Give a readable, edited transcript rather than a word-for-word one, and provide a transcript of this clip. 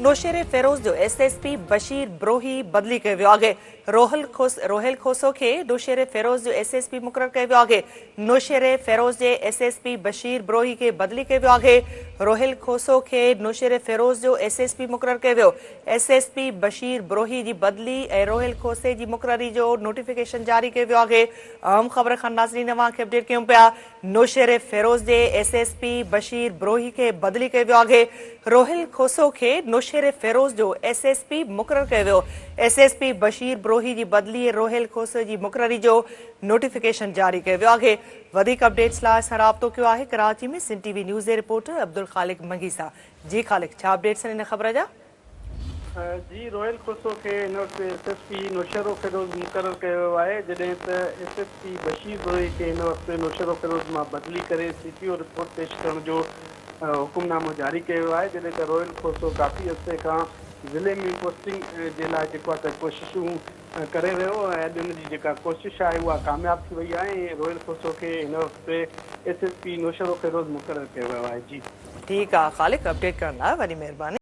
نوشهري فيروز جو S S P Bashir Brohi بدلي ڪيو ويو آهي. روحل روحيل کوسو کي نوشهري فيروز جو ايس ايس پي مقرر ڪيو ويو آهي. نوشهري فيروز جي S S P Bashir Brohi کي بدلي ڪيو ويو آهي. روحيل کوسو کي نوشهري فيروز جو ايس ايس پي مقرر ڪيو ويو. S S P Bashir Brohi جي بدلي ۽ روحيل کوسي جي مقرري جو نوٽيفڪيشن جاري ڪيو ويو آهي. اهم خبر کان ناظرين اوهان کي اپڊيٽ ڪيون پيا. نوشهري فيروز جي S S P Bashir Brohi کي بدلي ڪيو ويو آهي. روحيل کوسو کي نوشهري فيروز جو ايس ايس پي مقرر ڪيو ويو. S S P Bashir Brohi جي بدلي ۽ روحيل کوسو جي مقرري جو نوٽيفڪيشن جاري ڪيو ويو آهي. وڌيڪ اپڊيٽس لاء اسان رابطو ڪيو آهي Karachi ۾ Sindh T V news جي رپورٽر عبدالخالق منگي سان. جي خالق ڇا اپڊيٽس آهن ان خبر جا؟ جي روحيل کوسو کي هن وقت S S P Naushahro Feroze مقرر ڪيو ويو آهي جڏهن ته S S P Bashir Brohi کي هن وقت نوشهروفيروز مان بدلي ڪري سي پي او رپورٽ پيش ڪرڻ جو حڪم نامو جاري ڪيو ويو آهي جڏهن ته روحيل کوسو ڪافي عرصي کان ضلعي ۾ پوسٽنگ جي لاء جيڪو آهي ته ڪوششون ڪري رهيو هو ۽ اڄ ان جي جيڪا ڪوشش آهي اها ڪامياب ٿي وئي آهي ۽ روحيل کوسو کي هن وقت ايس ايس پي نوشهروفيروز مقرر ڪيو ويو آهي جي. ٺيڪ آ خالق اپڊيٽ ڪرڻ لاء وڏي مهرباني.